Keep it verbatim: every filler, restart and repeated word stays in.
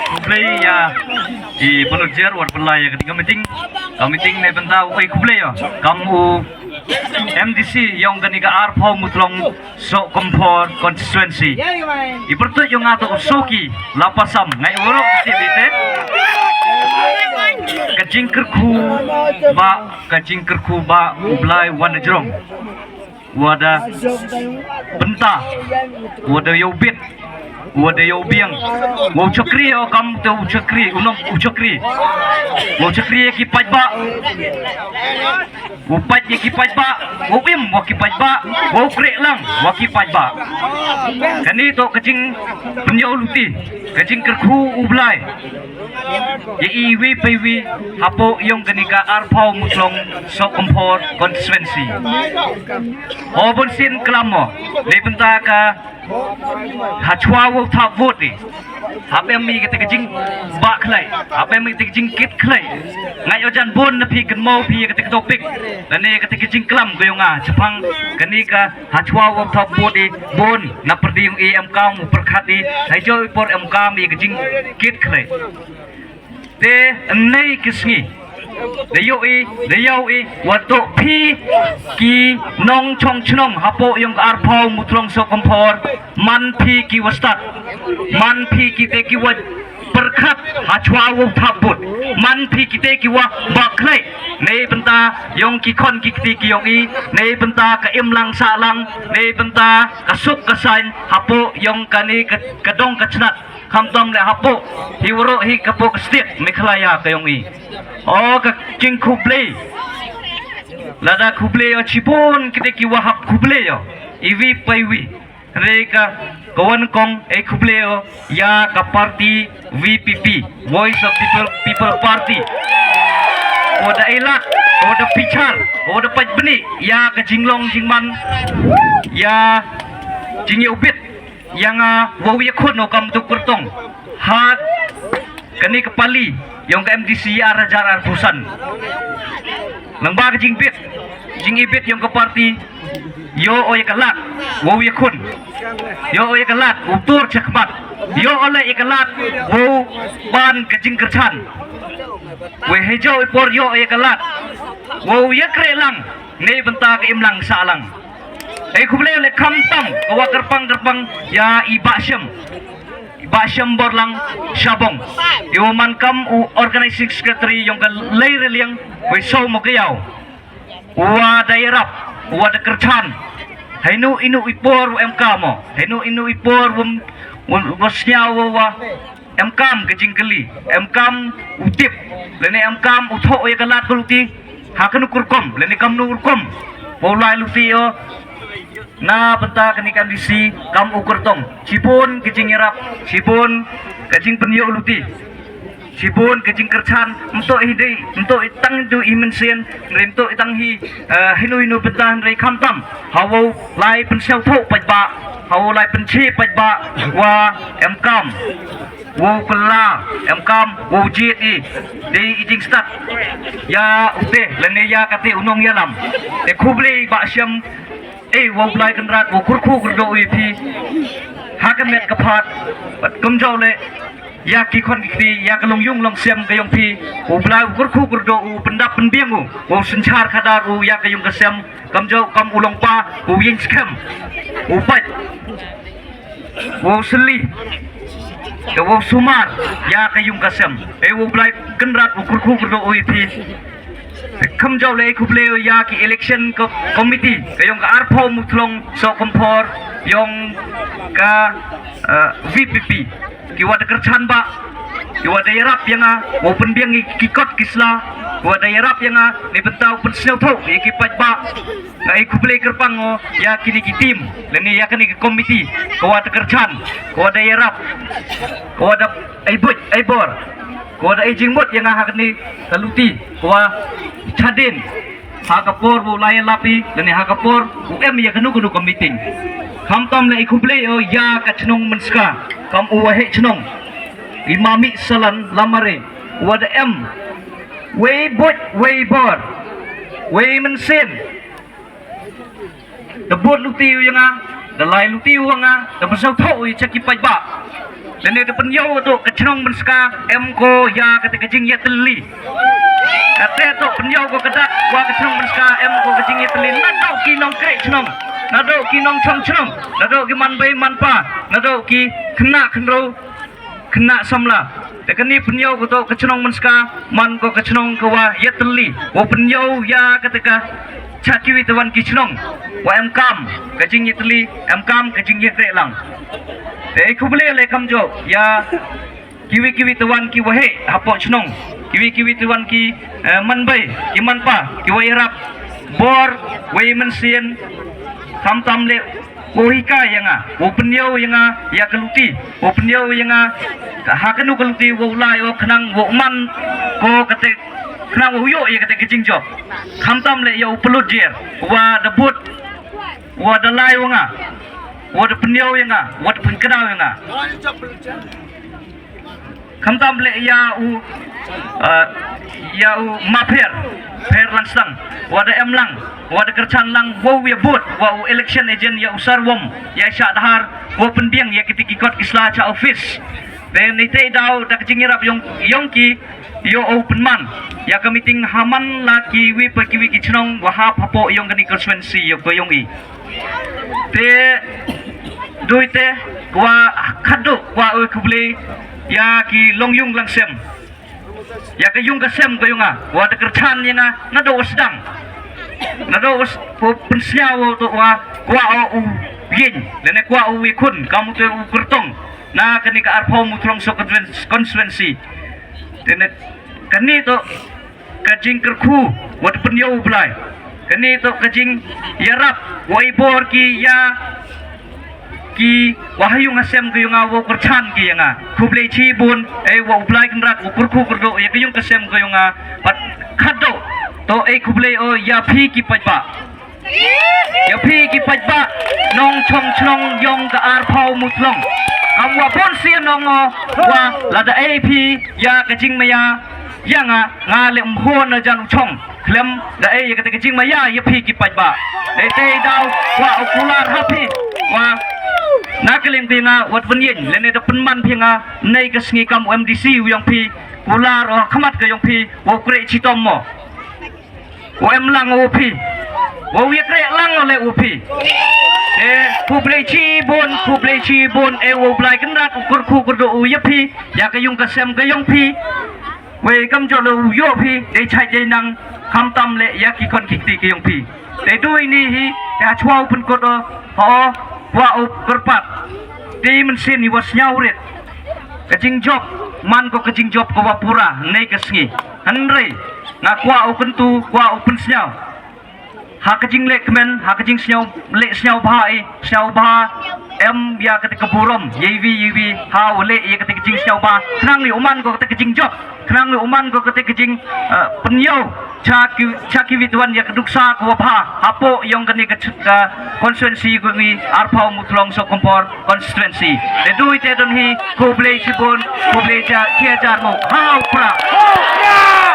Khublei ïa i volunteer wat pynlai ïa kane ka meeting. Ka meeting ne bynta u, oi, khublei ïa kam u M D C ïong kane ka arphew Muthlong Sohkymphor constituency. I pyrtuid ïong nga to u Soki Lapasam, ngai waroh ti bite. Ka jingkyrkhu ba, ka jingkyrkhu ba u Blai wan jrong. Wada bynta, wada ïoh bit, wada ïoh biang. Wow chakri, o kam te u chakri, u nong u chakri. Wow chakri ïa ki paidbah. Wow pait ïa ki paidbah, wow im wa ki paidbah, wow kreh lang wa ki paidbah. Kane to ka jingpynïoh luti, ka jingkyrkhu u Blai ïa iwi pa iwi hapoh ïong kane ka arphew Muthlong Sohkymphor constituency. O bun sien klam mo, ne bynta ka ha chwa wow thap vote i. Hap em i kata ka jingbah khlei, hap em i kata ka jingkit khlei. Ngai o jan bun na phi kynmaw phi kata ka topic. Lane kata ka jingklam ka ïong nga chapang kane ka ha chwa wow thap vote i, bun na pyrdi ïong i em kam u pyrkhat i. Hai joi por em kam i ka jingkit khlei. Te ynne ki sngi da ïohi, da ïohi wa to phi ki nongchong chnong hapoh ïong ka arphew Muthlong Sohkymphor, man phi ki wa stad, man phi ki te ki wa pyrkhat ha chwa wow thap vote, man phi ki te ki wa bah khlei. Ne bynta ïong ki khon ki kti ki ïong i, ne bynta ka im lang sah lang, ne bynta ka suk ka saiñ hapoh ïong kane ka, ka dong ka chnat. Khamtam le hapoh hi waroh hi ka poh ka state Meghalaya ka ïong i. O ka jingkhublei. Lada khublei o chibun kite ki wa hap khublei o iwi pa iwi. Re ka ka wan kong e khublei o ïa ka party V P P, Voice of People, People Party. Ko da ilat, ko da pichar, ko da pait bni ïa ka jinglong jingman ïa jingïoh bit. Ïa nga wow ïakhun o kam tu kyrtong ha kane ka pali ïong ka M D C ar hajar arphew san. Nang ba ka jingbit, jingibit ïong ka party, ïoh o ïa ka lad wow ïakhun, ïoh o ïa ka lad u tur chakmat, ïoh o le ïa ka lad wow ban ka jingkyrchan. Wei hei jauh i por ïoh o ïa ka lad wow ïa kre lang ne bynta ka im lang sah lang. Ei khublei le khamtam ka wa kyrpang kyrpang ïa i Bah Shem. I Bah Shem Borlang Shabong. I wa man kam u organizing secretary ïong ka Lei Raliang wei so mo ka yaw. Wa da yarap, wa da kyrchan. Hainu inu i por wa em kam mo. Hainu inu i por wa, wa, wa sñiaw wa, wa em kam ka jingkylli, em kam u tip, lane em kam u thoh ïa ka lad ka luti ha kanu kurkom, lane kamnu kurkom. Wa u lai luti o na bynta kane ka M D C kam u kyrtong. Chibun ka jingyarap, chibun ka jingpynïoh luti, chibun ka jingkyrchan. Mto i dei, mto i tang du i mynsiem, hynrei mto i tang hi, eh, hinu hinu bynta hynrei khamtam ha wow lai pynsñiawthuh paidbah, ha wow lai pynche paidbah wa em kam wow kylla, em kam wow jied i dei i jingstad ïa ute lane ïa kate u nongïalam. Te khublei Bah Shem. Ei, wow Blai Kynrad wow kyrkhu kyrdoh u ïa phi ha ka met ka phad, bad kumjuh le ïa ki khon ki kti, ïa ka long yung long sem ka ïong phi. Wow Blai wow kyrkhu kyrdoh u, pyndap pynbiang u, wow synshar khadar u ïa ka ïong ka sem. Kumjuh kam u long pa, wow ïeng skhem, wow pait, wow sylli, te wow sumar ïa ka ïong ka sem. Ei, wow Blai Kynrad wow kyrkhu kyrdoh u ïa phi. Kumjuh le khublei ïa ki election ko-, committee ka ïong ka arphew Muthlong Sohkymphor ïong ka, eh, V P P. Ki wa da kyrchan ba, ki wa da yarap ïa nga wow pynbiang ïa ki kot ki sla, ki wa da yarap ïa nga ne bynta wow pynsñiawthuh ïa ki paidbah. Nga ei khublei kyrpang o ïa kine ki team lane ïa kine ki committee, ki wa da kyrchan, ki wa da yarap, ki wa da ei buit ei bor, ki wa da ei jingmut ïa nga ha kane ka luti, ki wa chadien ha ka por wow lai lap i lane ha ka por u em ïa kanu kanu ka meeting. Khamtam le ei khublei o ïa ka chnong Mynska kam u waheh chnong i Mami Salan Lamare, wa da em wei buit wei bor, wei mynsiem. Da bud luti u ïa nga, da lai luti u ïa nga, da pynsñiawthuh u ïa ki paidbah. Lane da pynïoh to ka chnong Mynska em ko ïa kata ka jingïatylli. Kata to pynïoh ko ka dak wa ka chnong Mynska em ko ka jingïatylli. Naduh ki nongkreh chnong, naduh ki nongchong chnong, naduh ki man bei man pa, naduh ki khynnah khynroo khynnah samla. Te kane pynïoh ko to ka chnong Mynska man ko ka chnong ka wa ïatylli. Wa pynïoh ïa kata ka cha kiwi tawan ki chnong wa em kam ka jingïatylli, em kam ka jingïakreh lang. Te khublei leh kamjooh ïa kiwi kiwi tawan ki wa heh hapoh chnong, kiwi kiwi tawan ki, eh, man bei ki man pa ki wa ïarap bor wei mynsiem, khamtam leh wow hikai ïa nga, wow pynïoh ïa nga ïa ka luti, wow pynïoh ïa nga ha kano ka luti wow lai o khnang wow man ko kata, khnang wow ïoh ïa kata ka jingjop. Khamtam leh ïa u pynlut jer wa da bud, wa da lai wa nga, wa da pynïoh ïa nga, wa da pynkdaw ïa nga. Khamtam leh ïa u, eh, ïa u mapher, pher lang sdang, wa da em lang, wa da kyrchan lang wow ïa bud wa u election agent ïa u Sir Wom ïa Shah Dhar, wow pynbiang ïa kiti ki kot ki sla cha office. Te neitei daw da ka jingïarap yong, yong ki, ïoh u pynman ïa ka meeting ha man la kiwi pa kiwi ki chnong wa hap hapoh yong kani constituency ïa ka yong i. Te dui te kwah khadduh kwah u khublei ïa ki longyung langsem, ïa ka yung ka sem ka yong nga, wa da kyrchan ïa nga naduh u sdang, naduh u s-, u pynsngew to wa kwah u ïing lane kwah u ïakhun kam u te u kyrtong na kani ka arphew Muthlong Soh constituen-, constituency. Te ne kani to ka jingkyrkhu wa da pynïoh u Blai. Kani to ka jingïarap wa i bor ki ïa ki wa ha yung ha sem ka yong nga, wow kyrchan ki ïa nga. Khublei chibun, eh, wa u Blai Kynrad u kyrkhu kyrdoh ïa ka yung ka sem ka yong nga. Bad khadduh to, eh, khublei o ïa phi ki paidbah, ïa phi ki paidbah nongchong chnong yong ka arphew Muthlong. Kam wa bun sien ong o wa lada ei phi ïa ka jingmaïa ïa nga, nga leh ym hon na jan u chong khlem da ei ïa kata ka jingmaïa ïa phi ki paidbah. Te te daw kwah u kular ha phi wa na ka liang phi nga wa da pynïeng lane da pynman phi nga nei ka sngi kam u M D C u yong phi, kular o khmat ka yong phi wow kreh chitom mo. Wa em lang u phi, wow ïakreh lang u leh u phi. Eh, khublei chibun, khublei chibun, eh, u Blai Kynrad u kyrkhu kyrdoh u ïa phi ïa ka yung ka sem ka yong phi. Wei kamjooh leh u ïoh phi dei chait dei nang, khamtam leh ïa ki khon ki kti ka yong phi. Te dui ni hi te ha chwa u pynkut o, ho, wa u kyrpad. Te mynsiem i wa sngew rit ka jingjop, man ko ka jingjop ka wa pura nei ka sngi. Hynrei nga kwah u kyntu, kwah u pynsngew ha ka jingleh kmen, ha ka jingsngew leh sngew bha, i sngew bha em ïa kata ka burom ïa iwi ïa iwi ha u leh ïa kata ka jingsngew bha, khnang ïa u man ko kata ka jingjop, khnang ïa u man ko kata ka jing, eh, pynïoh cha ki, cha kiwi tawan ïa ka duksa ka wa bha hapoh yong kani ka, ka constituency ko ngi arphew Muthlong Sohkymphor constituency. Te dui te don hi, khublei chibun, khublei cha, chia jar mo. Hau pra.